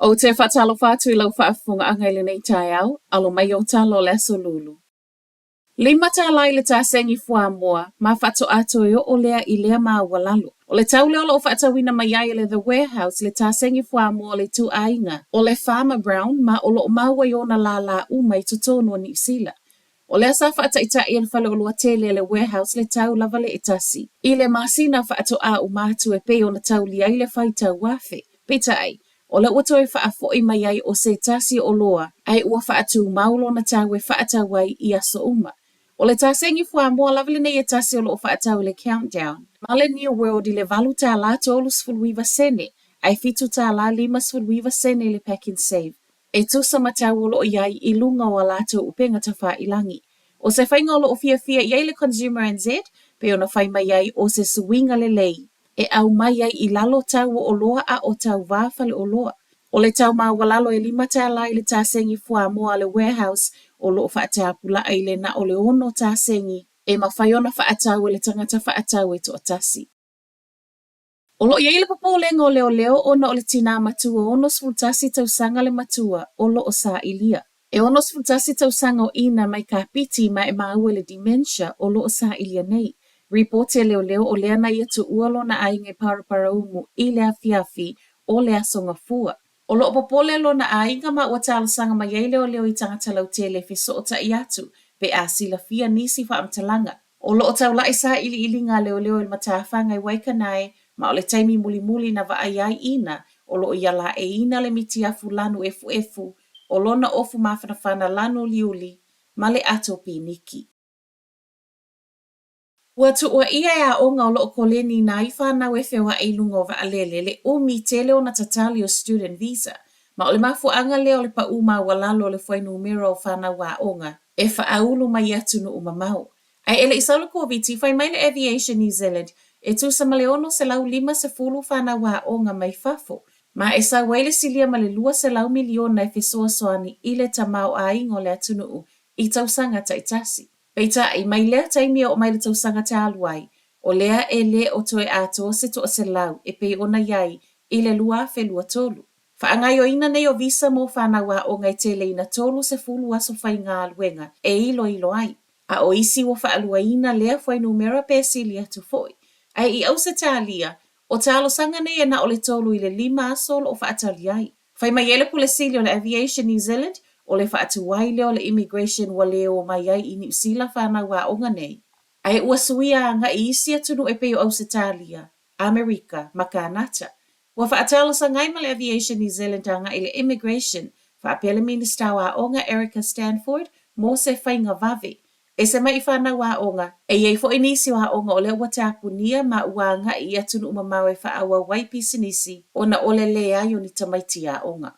Ou te faatalofa atu i lau faafofogaaga i lenei taeao, alo mai ou tala o le Aso Lulu. $5 i le tasegi fuamoa ma faatoa toe oo lea i lea maualalo. O le tau lea o lo o faatauina mai ai e le The Warehouse le tasegi fuamoa o le ituaiga o le Farmer Brown ma o lo o maua i ona lālā uma i totonu o Niu Sila. O lea sa faataitai e le faleoloa tele a le Warehouse le tau lava le e tasi i le masina faatoa uma atu e pei ona taulia ai le faitau afe. Peitai, o lea ua toe faafoi mai ai o se tasi o oloa ae ua faatumau lona tau e faatau ai i aso uma. O le tasegi fuamoa lava lenei e tasi o lo o faatau i le Countdown ma le New World i le $8.39 ae $7.59 i le Pak'nSave. E tusa ma tau o lo o i ai i luga o a latou upega tafailagi. ʻO se faiga o lo o fiafia i ai le Consumer NZ, pei ona fai mai ai o se suiga lelei e aumai ai i lalo tau o oloa a o tauvā faleoloa. ʻO le tau maualalo e $5 i le tasegi fuamoa a le Warehouse o lo o faatapulaa i le na o le 6 tasegi e mafai ona faatau e le tagata faatau e toatasi. O lo o i ai le popolega o leoleo ona o le tinā matua 61 tausaga le matua o lo o sailia. E 61 tausaga o Ina mai Kapiti ma e maua i le dementia o lo o sailia nei. Ripoti a leoleo o lea na ia tuua lona aiga i Paraparaumu i le afiafi o le Aso Gafua. O lo o popole lona aiga ma ua talosaga mai ai leoleo i tagata lautele e fesootai atu pe a silafia nisi faamatalaga. O lo o taula'i sailiiliga a leoleo i le matafaga i Waikanae ma o le taimi mulimuli na vaai ai Ina o lo o ia laeiina le mitiafu lanu efuefu o lona ofu mafanafana lanu uliuli ma le ato piniki. Ua tuuaia e aoga o lo o koleni nā i whānau e feoaʻi i luga o waʻalele le ʻumi tele o nā tatali o student visa ma o le mafuaaga lea o le paʻū maualalo o le fuainumera o whānau aoga e faaulu mai i atunuu mamao. Ae e le i sau le Koviti, fai mai le Aviation New Zealand e tusa ma le 650 whānau aoga mai fafo ma e sau ai le silia ma le 200 miliona e fesoasoani i le tamaoaiga o le atunuu i tausaga taitasi. Peitai, mai lea taimi e oo mai le tausaga talu ai, o lea e le o toe atoa se 100 e pei ona i ai i le 2023. Faagaoioina nei o visa mo whānau aoga e tele ina 30 aso faigaluega e iloilo ai, a o isi ua faaluaina lea fuainumera pe sili atu foi. Ae i Ausetalia, o talosaga nei e na o le 3 i le 5 aso o lo o faatali ai. Fai mai ai le Pule Sili o le Aviation New Zealand, o le faatuai lea o le Immigration ua le o mai ai i Niu Sila whānau aoga nei. Ae ua suia agai i isi atunuu e pei o Ausetalia, Amerika ma Kanata. Ua faatalosaga ai ma le Aviation New Zealand agai le Immigration, faapea le Minista o Aoga Erica Stanford mo se faiga vave. Ese mai i whānau aoga, e i ai foi nisi o aoga o lea ua tapunia ma ua agai i atunuu mamao e faaauau ai pisinisi ona o le leai o ni tamaiti aoga.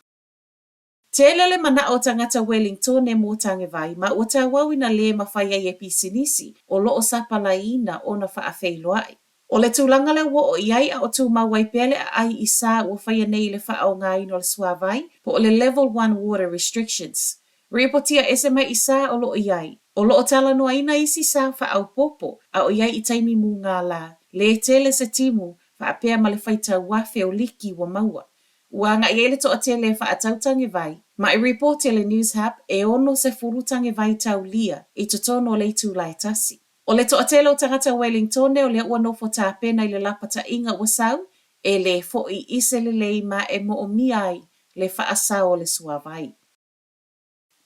Tele le manaʻo o tagata Wellingtone mō Tagevai ma ua tauau ina lē mafai ai e pisinisi o lo o sapalaiina ona faafeiloai. O le tulaga lea ua oo i ai a o tumau ai pea le aai i sa ua faia nei i le faaaogaina o le suāwai po o le Level One Water Restrictions. Ripotia ese mai i sa o lo o i ai. O lo o talanoaina isi sa faaopoopo a o i ai i taimi mūgā lā, lē tele se timu faapea ma le faitau afe o liki ua maua. Ua agai ai le toatele e faatau tagevai, ma i ripoti a le Newshub e 60 tagevai taulia i totonu o le itula e tasi. O le toatele o tagata Wellingtone o lea ua nofo tapena i le lapataiga ua sau, e lē foʻi i se lelei ma e moomia ai le faasao o le suāwai.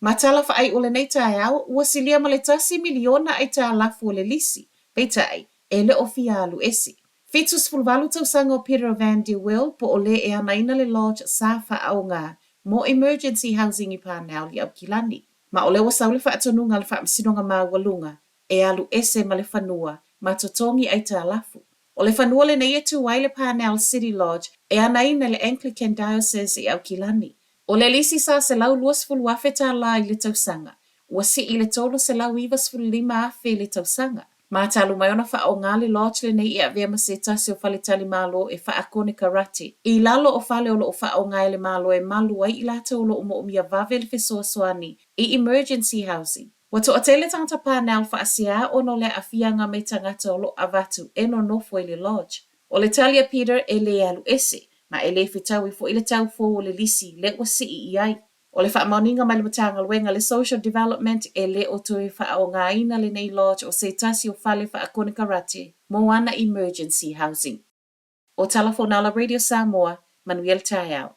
Ma tala faaiu o lenei taeao, ua silia ma le tasi miliona aitalafu o le lisi, peitai, e le o fia alu ese. 78 tausaga o Peter Van de Wiel po o le e anaina le lodge sa faaaoga mo emergency housing i Parnell i Aukilani. Ma o lea ua sau le faatonuga a le Faamasinoga Maualuga e alu ese ma le fanua ma totogi aitalafu. O le fanua lenei e tū ai le Parnell City Lodge e anaina le Anglican Diocese i Aukilani. O le lisi sa $120,000 i le tausaga, ua sii i le $395,000 i le tausaga. Ma talu mai ona faaaoga le lodge lenei e avea ma se tasi o faletali Malo e faakonekarate i lalo o fale o lo o faaaoga e le Malo e malu ai i latou o lo o moomia vave le fesoasoani i emergency housing. Ua toatele tagata Parnell faasea ona o le aafiaga mai tagata o lo o avatu e nonofo i le lodge. O le tali a Peter e lē alu ese. Ma e le fetaui foi le tau fou o le lisi lea ua sii i ai. O le faamaoniga mai le Matagaluega le Social Development e le o toe faaaogaina lenei lodge o se tasi o fale faakonekarate mo ana emergency housing. O Tala Fonala Radio Samoa, manuia le taeao.